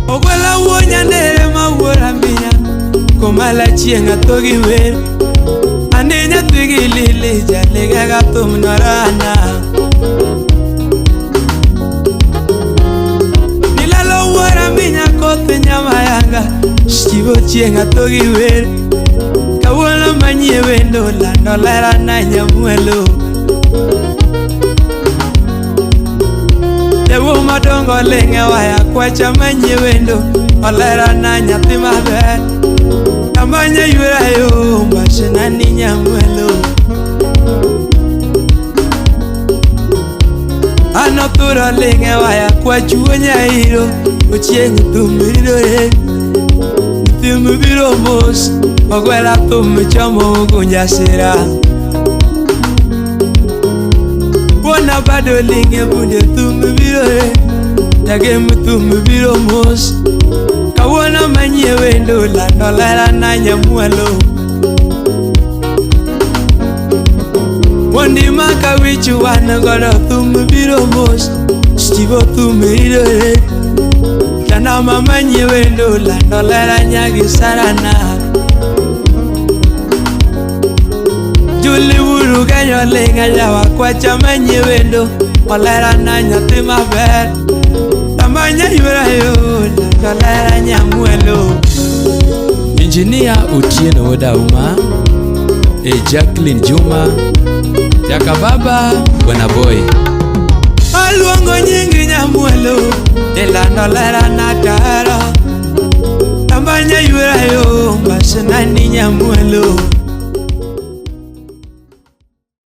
Ogwela wuo nyandere ma wuora miya Komala chieng' atho gi wer Ane nyathi gi lili jalega ga thum norana Nilalo wuora minya koth nyamayanga Chiwo chieng' atho gi wer Kawuono manyie wendo lando lera na nyamwelo Jawuo madongo ling'e waya kwacha manyie wendo Olera na nyathi maber Amanya ywera yo mbasena ni nyamwelo An othuro ling'e waya kwachuo nyairo Ochieng' thum ridore Thum biro mos Ogwela thum chomo gunja sira Wuona bado ling'e bunde thum biro e Jagem thum biro mos Kawuono manyie wendo lando lera na nyamwalo Mondi maka wich wan godo thum biro mos Stivo thum ridore Janama manyie wendo lando lera nyagi sarana Juli wuru genyo ling'a yawa kwacha manyie wendo Olera na nyathi maber Tamanya ywera yo lando lera nyamwelo Injinia Otieno Odauma, e Jacqueline Juma, Jakababa Bwana Boy. Aluongo nyingi nyamwelo Ilando lera na taro Tamanya ywera yo mbasenani nyamwelo.